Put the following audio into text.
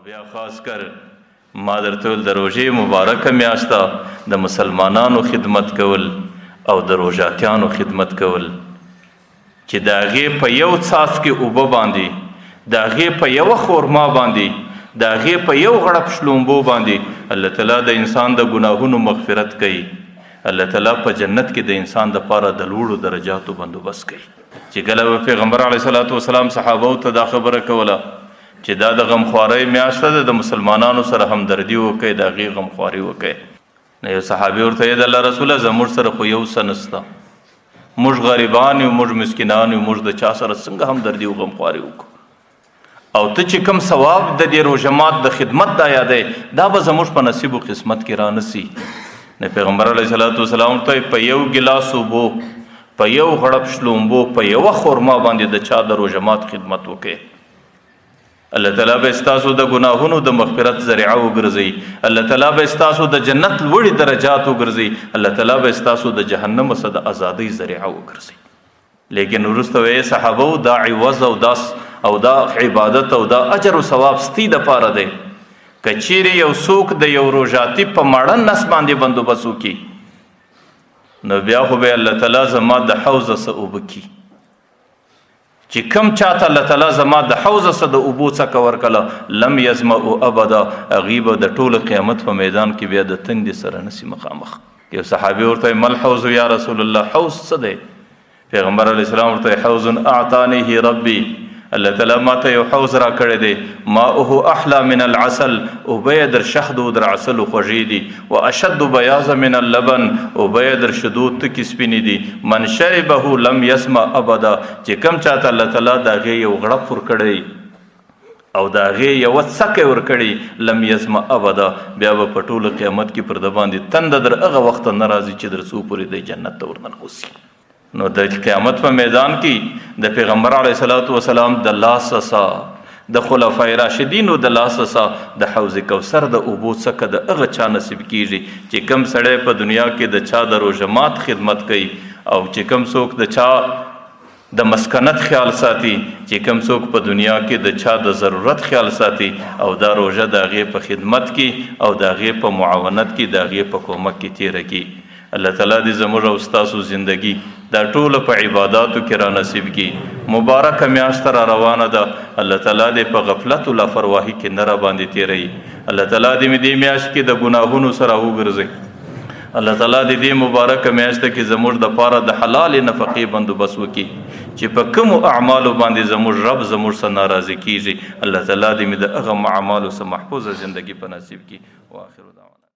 بیا خاص کر ما درته ویل د روژې مبارکه میاشت ده، د مسلمانانو خدمت کول او د روژاتیانو خدمت کول، چې د هغې په یو څاڅکي اوبه باندې، د هغې په یوه خورما باندې، د هغې په یو غړپ شلومبو باندې الله تعالی د انسان د ګناهونو مغفرت کوي. الله تعالی په جنت کې د انسان دپاره د لوړو درجاتو بندوبست کوي. چې کله به پیغمبر علیه الصلاة والسلام صحابو ته دا خبره کوله چې دا د غمخوارۍ میاشت ده، د مسلمانانو سره همدردي وکړئ، د هغې غمخواري وکړئ. نو یو صحابي ورته ویل، د الله رسوله زموږ سره خو یو څه نشته، موږ غریبان یو، موږ مسکینان یو، موږ د چا سره څنګه همدردي او غمخواري وکړو؟ او ته چې کوم ثواب د دې روژه مات د خدمت دا یادی، دا به زموږ په نصیب او قسمت کې رانسي. نو پیغمبر علیه الصلاة والسلام ورته په یو ګیلاس اوبو، په یو غړپ شلومبو، په یوه خورما باندې د چا د روژه مات خدمت وکړي، الله تعالی به ستاسو د ګناهونو د مغفرت ذریعه وګرځي، الله تعالی به ستاسو د جنت لوړې درجات وګرځي، الله تعالی به ستاسو د جهنم څخه د ازادۍ ذریعه وګرځي. لیکن وروسته ویې صحابه دا عوض او دا او دا عبادت او دا اجر او ثواب ستی د پاره دی، که چیرې یو څوک د یو روژاتي په ماړه نس باندې بندوبست وکړي، نو بیا خو به الله تعالی زما د حوض څخه اوبه کړي. چې کم چاته الله تعالی زما د حوض څخه د اوبو څکه ورکړه، لم یظمأ ابدا، هغوی به د ټول قیامت په میدان کې بیا د تندې سره نسی مخامخ. یو صحابي ورته ما الحوض یا رسول الله، حوض څه دی؟ پیغمبر علیه السلام ورته حوض اعطانیه ربي، الله تعالی ما ته یو حوض را کړی دی، ماؤه احلى من العسل، اوبه یې در شهد او در عسلو خوږې دي، و اشد بیاض من اللبن، اوبه یې در شیدو تکې سپینې دي، من شربه لم یظمأ ابدا، چې کوم چاته الله تعالی د هغې یو غړپ ورکړی او د هغې یوه څکه ورکړي، لم یظمأ ابدا، بیا به په ټوله قیامت کې پر ده باندې تنده در هغه وخته نه راځي چې در څو پورې دی جنت ته ورننوځي. نو د قیامت په میدان کې د پیغمبر علیه الصلاة والسلام د لاس څخه، د خلفای راشدینو د لاس څخه د حوض کوثر د اوبو څکه د هغه چا نصیب کیږي چې کم سړی په دنیا کې د چا د روژه مات خدمت کوي، او چې کم څوک د چا د مسکنت خیال ساتي، چې کم څوک په دنیا کې د چا د ضرورت خیال ساتي، او دا روژه د هغې په خدمت کې او د هغې په معاونت کې د هغې په کومک کې تیره کړي. الله تعالی دې زموږ او ستاسو زندگی دا ټوله په عباداتو کې را نصیب کړي. مبارکه میاشت را روانه ده، الله تعالی دې په غفلت او لاپرواهي کې نه را باندې تېروي. الله تعالی دې مې دې میاشت کې د ګناهونو سره وګرځي. الله تعالی دې دې مبارکه میاشت کې زموږ د پاره د حلال نفقې بندوبست وکړي، چې په کومو اعمالو باندې زموږ رب زموږ سره ناراضي کیږي، الله تعالی دې مې د هغه اعمالو سره محفوظه زندگی په نصیب کړي. واخر دعوانا.